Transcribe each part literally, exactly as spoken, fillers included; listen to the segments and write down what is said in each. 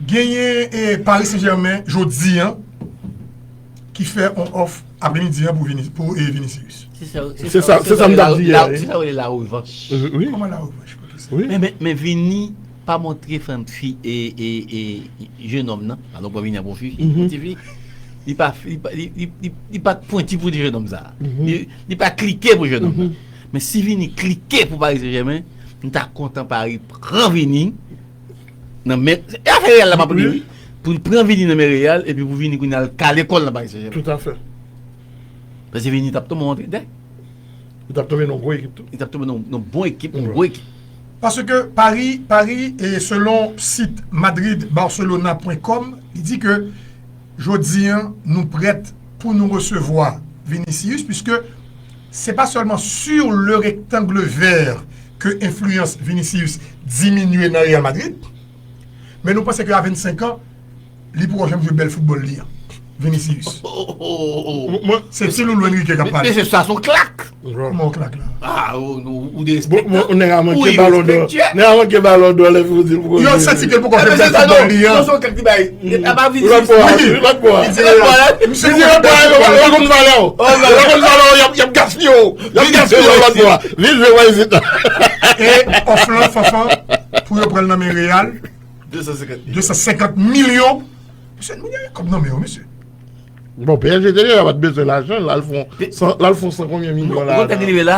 Genyen e Paris Saint-Germain jodi an ki fè on òf apremidi an pou Vini, pou e Vinicius. Se sa, se sa m t ap di yè. Se sa w rele la revanch. Wi. Kòman la revanch pou ki sa? Wi. Men, men, men Vini pa montre fanm fi e, e, e jenòm nan. Alò, pou Vini an pwofit, ti fi. Li pa, li, pa- li, li, li, li pa t pwenti pou di jenòm sa. Li, li pa klike pou jenòm nan. Men si Vini klike pou Paris Saint-Germain, m ta kontan Paris pran Vini nan men. E afè Real la m ap di wi. Pou l pran Vini nan men Real, epi pou Vini kounye a al kale kò l nan Paris Saint-Germain. Tout à fait. Paske Vini t ap tonbe yon antrenè. Li t ap tonbe nan gwo ekip tou. Li t ap tonbe nan nan bon ekip, nan gwo ekip. Paske Paris, Paris, e selon sit madrid barcelona point com, li di ke jodi an, nou prèt pou nou resevwa Vinicius, puisque se pa sèlman sur le rectangle vert ke enfliyans Vinicius diminye nan Real Madrid, men nou panse ke a vennsenk an, li poko janm jwe bèl foutbòl li an. Vinicius. Oh, oh, oh, oh. Mwen, Se ti loulou Enrique k ap pale. Mesye, sa se yon klak. Kòman w klak la? Ah, ou, ou, ou de bon, mwen, ou nèg a manke Wi, balon dò. respectueux. Nèg a manke balon dò lè pou di l pou Yo senti ke l poko fè Ebyen, se sa, foutbòl non. li an. Non, se yon klak li bay. A pa Vinicius. Lòt bò, lòt bò. Li di Li di lòt bò, yo konn valè w. Yo konn valè w, y ap, y ap gaspiye w. Y ap gaspiye w lòt bò. Vin jwe wè isit. E òf lan fanfan pou yo pran l nan men Real, De san senkant mil. De san senkant milyon. Mesye, nou gen kòb nan men yo, mesye. Bon, P S G te deja pa t bezwen lajan, l al fon san, l al fon san konbyen milyon la. Ou konn li rive la?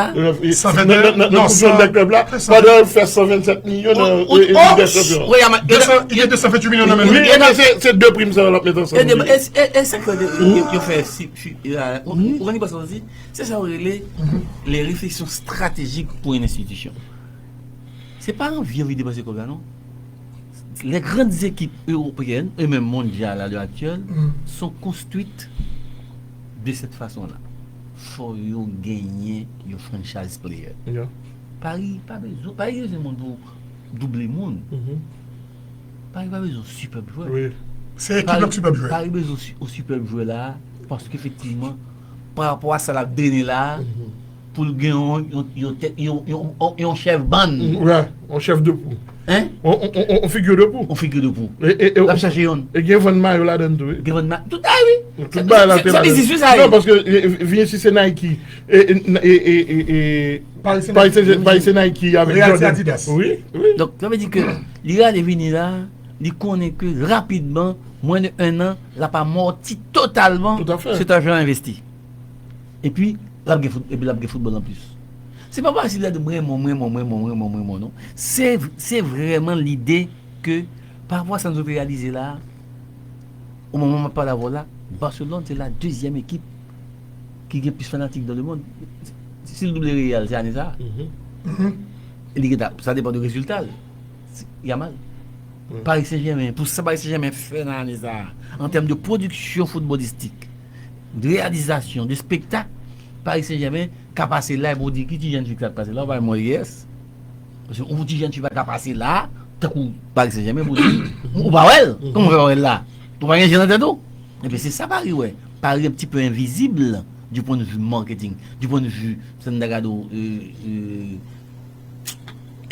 San vennde, Nan non, koup de klèb la, pandan l fè san vennsèt milyon nan Ligue des Champions. Desan, li gen desan venntuit milyon nan men Wi, li. Ebyen, se, se de prim sa l ap met ansanm. E de- e- e- e sa k fè de- yo- yo fè si- si- euh, ou ou konn ki pase osi? Se sa yo rele les réflexions stratégiques pour une institution. Se pa anvi anvi depanse kòb la non. Les grandes équipes européennes et même mondiales à l'heure actuelle sont construites de cette façon-là. Fò yo genyen yon franchise player. Yeah. Paris pa bezwen, Paris bezwen moun pou double moun. Paris pa bezwen sipèb jwè. Wi. Se ekip la k sipèb jwè. Paris bezwen si- yon sipèb jwè la, paske efektivman, pa rapò a sa l ap drennen la, pou l gen yon, yon, yon, tèt- yon, yon, yon, yon chèf bann. Wi, yon chèf de pou. Hein? On, on, on, on figure de pou. On figure de pou. E, e, e, L ap chache yon. E gen vann mayo ladan tou, wi. Gen vann ma- tout, ah wi. Tout bagay la te Se ladan. biznis wi sa. Non, paske e, e, Vinicius se Nike. E, e, e, e, e, Paris Paris Saint- Saint-Germain. Paris se Nike avèk Real se Jordan. Adidas. Wi, wi. Donk, sa vle di ke li rale vini la, li konnen ke rapidman, mwens de en an, l ap amòti totalman Tout à fait. se lajan l envesti. Epi, l ap gen fout- epi l ap gen foutbòl anplis. Se pa paske l ap di mwen renmen, mwen renmen, mwen renmen, mwen renmen, mwen renmen, non. Se, se vrèman lide ke, pa rapò a sa nou te reyalize la, o moman m ap pale avè w la, Barcelone se la dezyèm ekip ki gen plis fanatik dans le monde. Si l double Real, se ane sa a. Li gentan, sa depann de rezilta l. Yamal. Paris Saint-Germain, pou sa Paris Saint-Germain fè nan ane sa a, an tèm de pwodiksyon foutbòlistik, reyalizasyon de spektak, Paris Saint-Germain ka pase la epi w di ki ti jèn fi k ta pase la, ou pa wè mwen yes. Paske yon ti jèn fi pa ka pase la, tankou Paris Saint-Germain, pou di, ou pa wè l, kòman w fè pa wè l la? Ou pa gen je nan tèt ou? Ebyen, se sa Paris wè. Paris un petit peu invisible du point de vue marketing, du point de vue, sa n ta gade, euh, euh,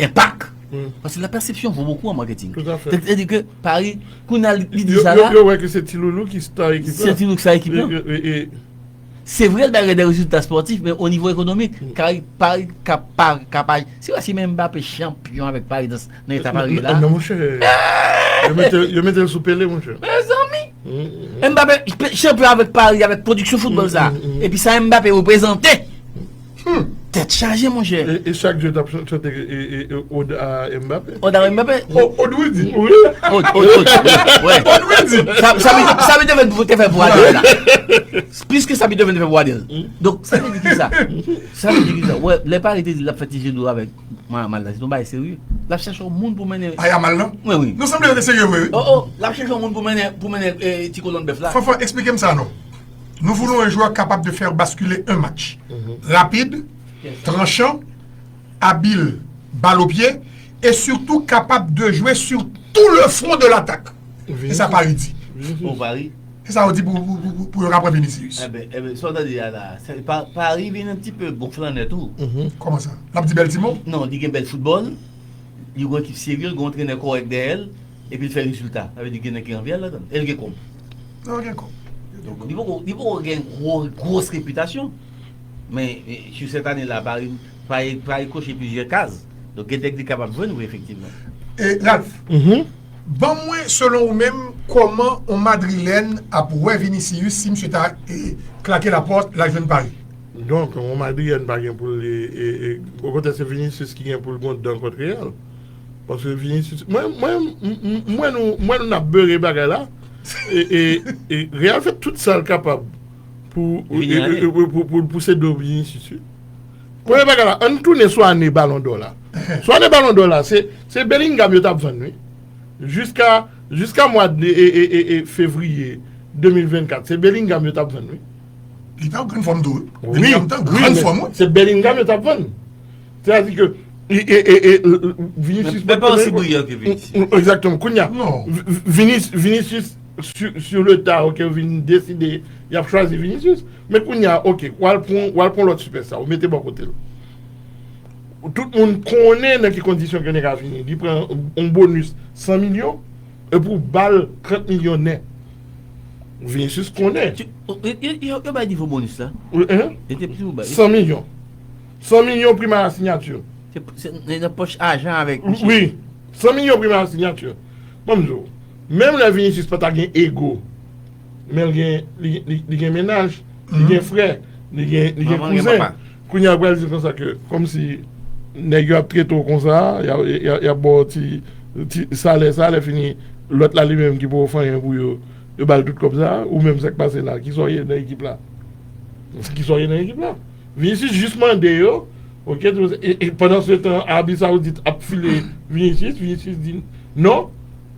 enpak. Paske la perception vaut beaucoup en marketing. Tout à fait. Sètadi ke Paris, kounye a li di Yo, sa yo, la, yo wè ke se Ti Loulou ki star ekip se la. Ti Loulou ki sa ekip la. E, e, e, Se vre, l bay de rezilta spòtif, men o nivo ekonomik, Paris, Paris ka pa, ka pa. Si w wè si menm Mbappé chanpyon avèk Paris nan, nan eta Paris la. Non, monchè. Yo mete, yo mete l sou Pele, monchè. Mezanmi! Mbappé chanpyon avèk Paris, avèk pwodiksyon foutbòl sa. Epi sa Mbappé reprezante. Tèt chaje, monchè. E, e chak jou t ap chante e, e, e, Ode a Mbappé. Ode a Mbappé. O- Odwidi. Wi. Ode, Ode, Ode. Wè. Odwidi. Sa, sa Beethoven, sa Beethoven te fè pou Adèl la. Plis ke sa Beethoven te fè pou Adèl. Donk, sa vle di ki sa? Sa vle di ki sa? Wè, lè Paris te di l ap fè ti je dlo avèk Yamal la, se yon bagay serye. L ap chache yon moun pou mennen. A Yamal lan? Wi, wi. Nou sanble yo te serye vre, wi. Oh, oh, l ap chache yon moun pou mennen, pou mennen eh, ti kolonn bèf la. Fanfan, eksplike m sa non. Nous voulons un joueur capable de faire basculer un match. Rapide, tranchant, habile, balle au pied, et surtout capable de jouer sur tout le front de l'attaque. E sa Paris di. O Paris. E sa yo di pou, pou, pou, pou, pou yo ka pran Vinicius. Eben, eben, sa w tande a la, se pa, Paris vin un petit peu bon flannè tou. Kòman sa? L ap di bèl ti mo? Non, li gen bèl foutbòl, li gen ekip serye, li gen antrenè kòrèk dèyè l. epi l fè rezilta. Sa vle di gen nèg ki anvi al ladan l. E l gen kòb. Non, gen kòb. Donk, li poko, li poko gen gwo, gwos repitasyon. Men, eh, sou sèt ane la, pa, pa, pa koche plizyè kaz. Donk, gen nèg li kapab jwenn, wi, efektivman. E, Ralph, ban mwen, selon ou menm, kòman yon Madrilèn ap wè Vinicius si misye ta, eh, klake lapòt, l al jwenn Paris? Donk, yon Madrilèn pa gen pou l, e, e, e, okontrè, se Vinicius ki gen pou l gen dan kont Real. Paske Vinicius, mwen, mwen, m, m, m wè nou, m wè nou n ap bere bagay la. E, e, e Real fè tout sa l kapab pou, e, e, e, pou, pou, pou l pouse do Vinicius, wi. Premye bagay la, ann tounen sou ane Balon dò la. Sou ane Balon dò la, se, se Bellingham yo t ap vann, wi. Jiska, jiska mwa de, e, e, e, e, fevriye de mil vennkat, se Bellingham yo t ap vann, wi. Li t an grann fòm tou, wi. Wi, Bellingham t an wi, grann men fòm, wi. Se Bellingham yo t ap vann. Sètadi ke, e, e, e, e, Vinicius Men, men pa osi briyan ke Vinicius. Egzakteman. Kounye a, Non. Vi-, Vi-, Vinis-, Vinicius, sur, sur le tard, ok, yo vin deside, y ap chwazi Vinicius. Men kounye a, ok, w al pran, w al pran lòt sipèsta, ou mete bò kote l. Tout moun konnen nan ki kondisyon ke nèg a vini. Li pran yon bonis san milyon, epi w ba l trant milyon nèt. Vinicius konnen. Tu, yo, yo, yo, yo bay nivo bonis la. Wi, hein? Yo te pli ou bay. San milyon. San milyon prima sinyati. Se, se, se nan pòch ajan avèk misye. Wi. San milyon prima sinyati. Ban m di w, menm lè Vinicius pa ta gen ego, men l gen, li, li, li gen mennaj, li gen frè, li gen, li gen Manman, gen kouzen. Papa. Kounye a, yo pral di konsa ke, kòmsi nèg yo ap trete w konsa, y a, y a, y a ba w ti, ti salè, salè fini, lòt la li menm ki poko fè anyen pou yo, yo ba l tout kòb sa, ou menm sa k pase la, kisa w ye nan ekip la? Kisa w ye nan ekip la? Vinicius jis mande yo, ok, e, e pandan se tan, Arabi Saoudit ap file Vinicius, Vinicius di non,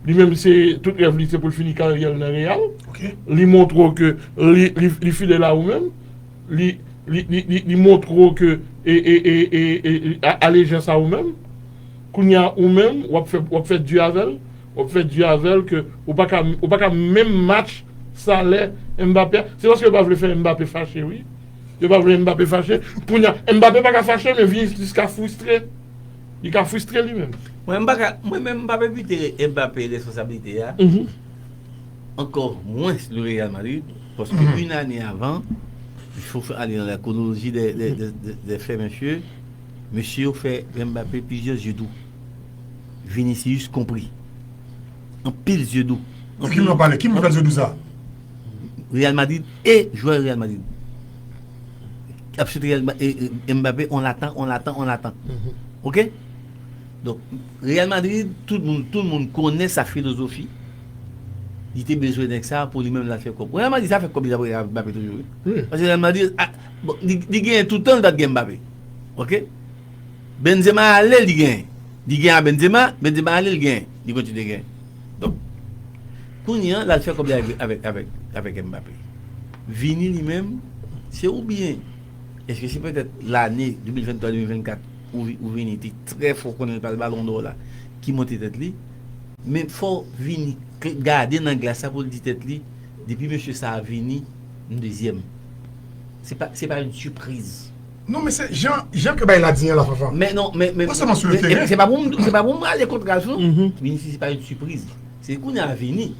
li menm se tout rèv li se pou l fini karyè l nan Real. Ok. Li montre w ke li, li, li fidèl a ou menm, li, li, li, li, li montre w ke, e, e, e, e, e, a, alejans a ou menm. Kounye a ou menm, w ap fè, w ap fè di avè l, w ap fè di avè l ke ou pa ka, ou pa ka menm match salè Mbappé a. Se paske yo pa vle fè Mbappé fache, wi. Yo pa vle Mbappé fache. Kounye a, Mbappé pa ka fache, men Vinicius ka fristre. Li ka fristre li menm. Mwen, m pa ka, mwen menm, m pa pe kite Mbappé responsablite a. Mhm. Encore moins le Real Madrid, paske yon ane avan, il faut aller dans la chronologie des, des, des, des, des faits, mesye, mesye yo fè Mbappé plizyè zye dou. Vinicius konpri. Anpil zye dou. Ki moun pale? Ki moun fè zye dou sa? Real Madrid e jwè Real Madrid. Ap sot Real Ma-, e, e, Mbappé, on l'attend, on l'attend, on l'attend. Mhm. Ok? Donk, Real Madrid, tout moun, tout moun konnen sa filozofi. Li te bezwen nèg sa pou li menm l al fè kòb. Real Madrid sa fè kòb li t ap Mbappé toujou, wi. Wi. Paske Real Madrid, a, bon, li, li genyen toutan, li pa t gen Mbappé. Ok? Benzema ale, li genyen. Li genyen a Benzema, Benzema ale, li genyen. Li kontinye genyen. Donk, kounye a, l al fè kòb li avèk, avèk, avèk, avèk Mbappé. Vini li menm, se oubyen, èske se petèt lane de mil venntwa, de mil vennkat, ou vi-, ou Vini te trè fò konnen l pral Balon dò la, ki monte tèt li. Men fò Vini k-, gade nan glas la pou l di tèt li, depi mesye sa a vini, m dezyèm. Se pa, se pa yon sipriz. Non, men se jan, jan ke bagay la di an la, Fanfan. Men non, men, men, Pas sèlman sou le men, teren. Se pa pou m, se pa pou m ale kont Ralph, non. Mhm. Vinicius, se pa yon sipriz. Se kounye a Vini.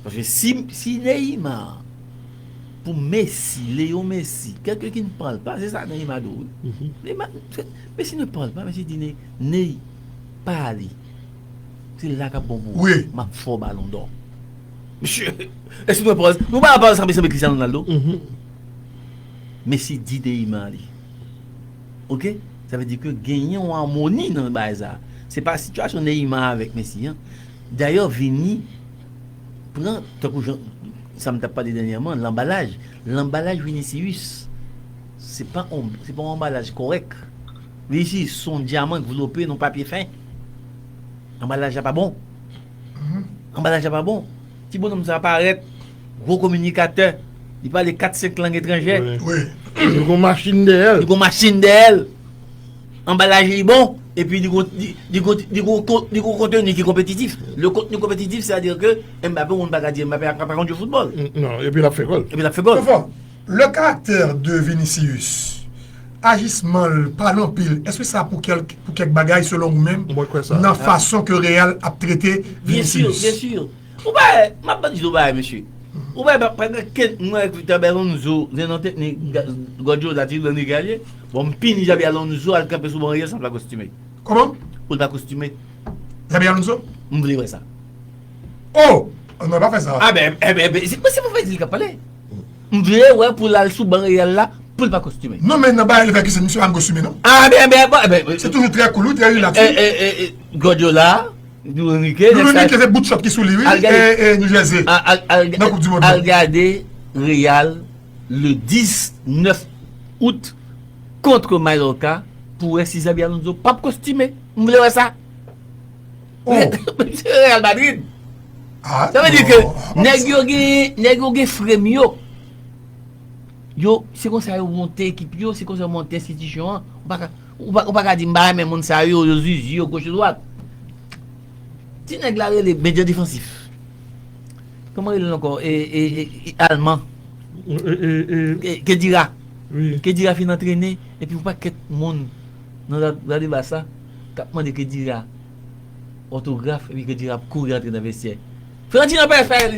Paske si, si Neymar, pou Messi, Leo Messi, quelqu'un qui ne parle pas, se sa Neymar di, wi. Mhm. Neymar, se, Messi ne parle pas, Messi di, Ney, Ney, pale. Se la k ap bon pou ou. Wi. M ap fè w Balon dò. Mesye, èske nou pral, nou pa pral sanble, sanble Cristiano Ronaldo? Mhm. Messi di Neymar li. Ok? Sa vle di ke genyen yon amoni nan bagay sa. Se pa sitiyasyon Neymar avèk Messi an. Dayè, Vini pran, tankou jan, sa m t ap pale dènyèman, lanbalaj. Lanbalaj Vinicius, se pa on, se pa yon anbalaj kòrèk. Vinicius, se yon dyaman k vlope nan papye fen. Anbalaj la pa bon. Mhm. Anbalaj la pa bon. Ti bonnonm sa parèt, gwo kominikatè. Li pale kat, senk lang etranjè. Wi. Wi. Li gon machin dèyè l. Li gon machin dèyè l. Anbalaj li bon, epi li gon, li, li gon, li gon, li gon kontni ki konpetitif. Le kontni konpetitif, sètadi ke Mbappé, ou pa ka di Mbappé pa, pa konn jwe foutbòl. N-, non, epi l ap fè gòl. Epi l ap fè gòl. Fanfan, le caractère de Vinicius, ajisman l pale anpil. Èske sa pou kèk, pou kèk bagay, selon ou menm, Mwen kwè sa. Nan fason ke Real ap trete Byen si, Vinicius? Byen si. Ou pa, m ap di nou bagay, mesye. Ou pa, pa, pa gen ken, mwen, Xabi Alonso, se nan teknik, Guardiola, ti nan negalye. Bon, m pini Xabi Alonso, al kanpe sou ban Real, san pa kostime. Kòman? Pou l pa kostime. Xabi Alonso? M vle wè sa. Oh! Non, pa fè sa. Ah ben, eh ben, ben, se, se pou fè di l k ap pale. M vle wè pou l al sou ban Real la, pou l pa kostime. Non, men nan bagay li fè ki se misye pa kostime, non? Ah ben, ben, bon, ben, Se toujou trè cool, wi, trè relax. eh, eh, eh, eh, Guardiola, Luis Enrique, Luis Enrique se bout shot ki sou li, wi. Al gade- E, e New Jersey. Al, al, al, Nan Koup di Mond al nan. Gade Real le diznèf out kont Mallorca pou wè si Xabi Alonso p ap kostime. M vle wè sa. Oh. Se Real Madrid. Ah, Sa vle di non, ke ah, pa nèg sa. Yo gen, nèg yo gen frame yo. Yo, se konsa yo monte ekip yo, se konsa yo monte enstitisyon an. Ou pa ka, ou pa, ou pa ka di m pa renmen moun sa yo, yo zuzu, yo goch, yo dwat. Ti nèg la rele medya defansif. Kòman rele l ankò? E, e, e, e, Alman. E, e, e, Ke- Kedira. wi. Kedira fin antrene, epi yon pakèt moun nan la, la de Barça k ap mande Kedira otograf, epi Kedira ap kouri antre nan vestyè. Florentino Perez fè li.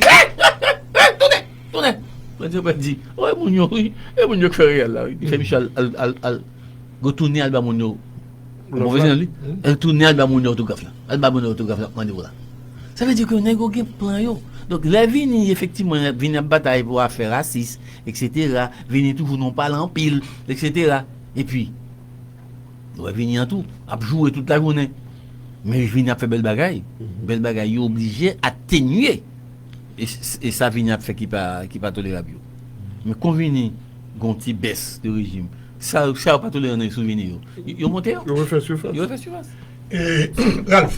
Tounen! Tounen! Florentino Perez di, oh, e moun yo, wi. E moun yo k fè Real la, wi. Li fè misye al, al, al, al, go tounen al ba moun yo. Bon, vizyon li. El tounen al ba moun yo otograf la. Al ba moun yo otograf la, mande w la. Sa vle di ke nèg yo gen plan yo. Donk, lè Vini, efektivman, Vini ap batay pou afè rasis, et cetera. Vini toujou nan pale anpil, et cetera. Epi, ou wè Vini an tou, ap joure tout lajounen. Men Vini ap fè bèl bagay. Bèl bagay, yo oblije atenye. E, e sa Vini ap fè ki pa, ki pa tolerab yo. Men kon Vini gon ti bès de rejim, sa, sa yo pa tolere nan sou Vini yo. Yo, yo monte yo. Yo refè sifas. Yo refè sifas. E, Ralph,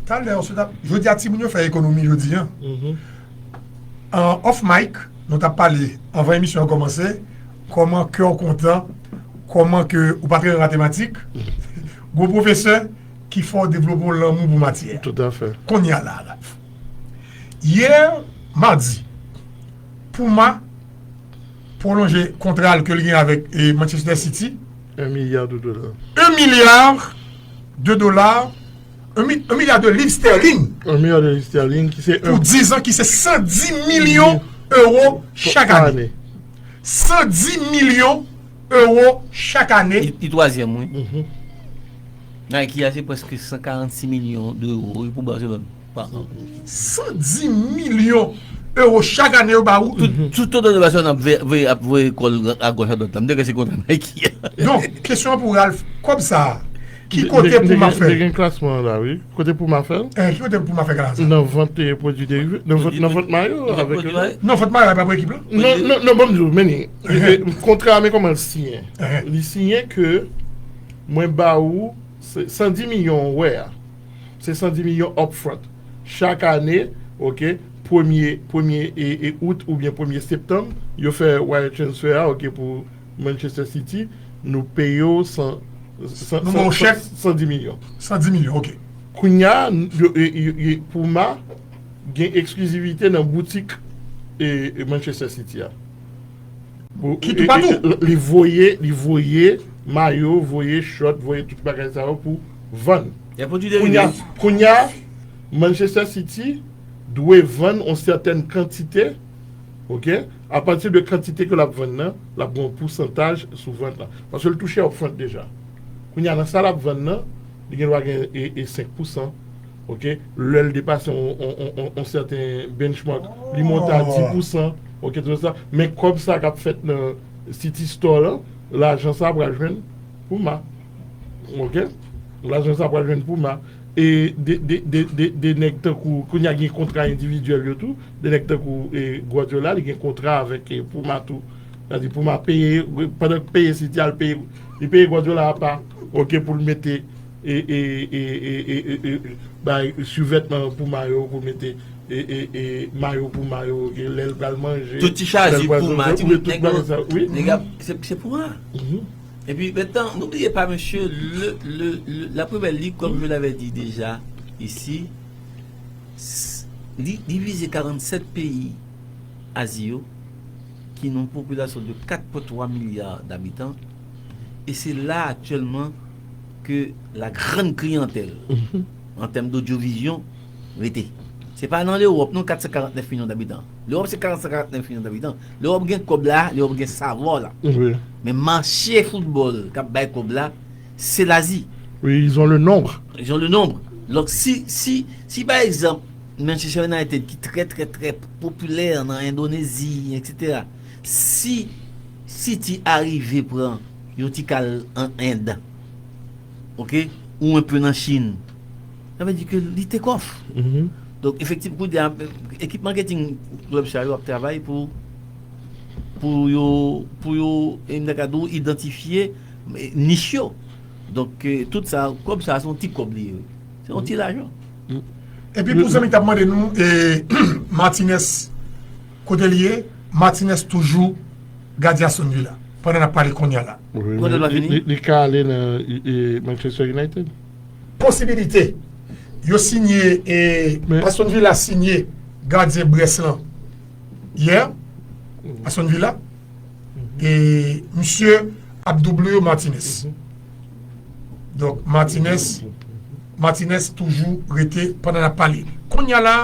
talè, on se tap, jodi a, timoun yo fè ekonomi jodi a. An off mic, nou t ap pale, anvan emisyon an kòmanse, kòman kè w kontan, kòman ke ou pa t renmen matematik, gwo pwofesè ki fè w devlope yon lanmou pou matyè. Toutafè. Kounye a la, Ralph. Yè, madi, Puma pwolonje kontra l ke l gen avèk, e, Manchester City. Un milliard de dollars. Un milliard de dollars, un mi- un milliard de livres sterling Un milliard de livres sterling ki se pou diz an, ki se san di milyon euro chak ane. San di milyon euro chak ane. Li, li twazyèm, wi. Nike a se prèske san karannsis milyon de euro, wi, pou Barcelone. Pa an. San di milyon euro chak ane yo ba ou. Tout, tout tonton de Barcelone ap voye, voye, ap voye kò l agòch adwat la. M te kwè se kontra Nike a. Donk, kesyon an pou Ralph, kòb sa a, ki kote Puma fè? Gen klasman la, wi. Kote Puma fè? Eh, ki kote Puma fè klas sa? Nan vant, eh, pwodui derive, nan vant, nan vant mayo avèk yo. Non, vant mayo pa pou ekip la. Non, non, non, bon, m di w, men li, kontra a, men kòman l siyen. Li siyen ke mwen ba ou se san di milyon wè a. Se san di milyon upfront. Chak ane, oke, premye, premye e, e out oubyen premye septanm, yo fè wire transfer a, oke, pou Manchester City, nou peye w san, san, Nou ba w chèk? San di milyon. San di milyon, oke. Kounye a, yo, e, e, e, Puma gen eksklizivite nan boutik e, e Manchester City a. Pou- Ki e- toupatou. e- Li voye, li voye mayo, voye short, voye tout bagay sa yo pou vann. Y a pwodui Kounye a, derive. Kounye a, Manchester City dwe vann yon sètèn kantite, oke? Apati de kantite ke l ap vann nan, l ap gen yon pousantaj sou vant la. Paske l touche upfront deja. Kounye a, nan sa l ap vann nan, li gen dwa gen e, e senk pousan, oke? Lè l depase yon, yon, yon, yon, yon sèten benchmark, li monte a dis pousan, oke, tout sa. Men kòb sa k ap fèt nan City Store lan, lajan sa pral jwenn Puma. Oke? Lajan sa pral jwenn Puma. E de, de, de, de, de nèg tankou, kounye a gen kontra endividyèl yo tou, de nèg tankou e, Guardiola, li gen kontra avèk e, Puma tou. Sa di Puma peye, pandan k peye City a, l peye, li peye Guardiola apa, oke, pou l mete e, e, e, e, e, e, e, bay sivètman Puma yo, pou l mete e, e, e, mayo Puma yo, oke, lè l pral manje, Tout ti chaje lè l pral Puma, fè- ti oubyen nèg tout bagay sa, wi. Nèg ap, se, se Puma. Et puis maintenant, n'oubliez pas, monsieur, le, le, le- la première ligue, comme je l'avais dit déjà ici, s- li divize karannset peyi Azi yo, ki nan yon popilasyon de kat pwen twa milya d'abitan, E se la aktyèlman ke la grande clientèle, an tèm d'audiovizyon, rete. Se pa nan Lewòp non, kat san karant nèf milyon d'abitan. Lewòp se kat san karant nèf milyon d'abitan. Lewòp gen kòb la, Lewòp gen savwa la. Men mache foutbòl k ap bay kòb la, se Lazi. Wi, ils ont le nombre. Ils ont le nombre. Donk si, si, si pa egzanp, Manchester United ki trè, trè, trè popilè nan Endonezi, etsetera, si City arive pran yon ti kal an End, oke, ou enpe nan Chin, sa vle di ke li take off. Donk efektivman, kounye a, ekip maketing klèb sa yo ap travay pou, pou yo, pou yo, e m ta ka di w, idantifye nich yo. Donk tout sa, kòb sa, se yon ti kòb li ye. Se yon ti lajan. Epi pou zanmi k t ap mande nou, e, Martinez, kote li ye? Martinez toujou gadyen Aston Villa. Pandan n ap pale kounye a la. Kote l va fini? Li ka ale nan Manchester United. Posibilite. Yo sinye, e, Aston Villa sinye gadyen Brest lan yè. Aston Villa. E misye ap double Martinez. Donk Martinez, Martinez toujou rete pandan n ap pale. Kounye a la,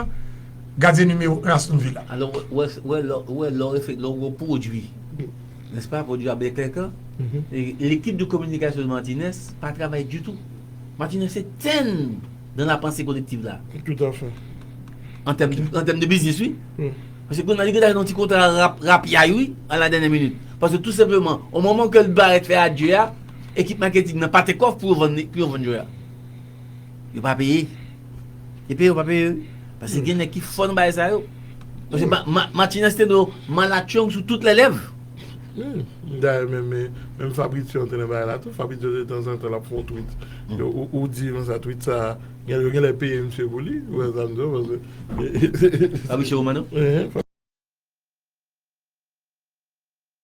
gadyen nimewo en Aston Villa. Alò, wè, wè, lè w reflekte, lè w gwo pwodui, nèspa, pwodui a byen klèkan. E l'équipe de communication de Martinez pa travay ditou. Martinez se tèn dans la pensée collective la. Tout à fait. An tèm, an tèm de biznis, wi. Paske kounye a li gentan jwenn yon ti kontra rap, rap yay, wi, a la dènyè minit. Paske tou senpleman, o moman ke l parèt fè adye a, ekip maketing nan pa take off pou yo vann, pou yo vann jwè a. Yo pa peye. E peye, yo pa peye, wi. Paske gen nèg ki fò nan bagay sa yo. Paske Martinez te do malatchong sou tout lè lèv. Dayè, menm, menm Fabrizio antre nan bagay la tou. Fabrizio, de tanzantan, l ap fè yon tweet. Ou di konsa, tweet sa, gen, yo genlè peye misye pou li. Ou wè sa m di w, paske. Fabrizio Romano?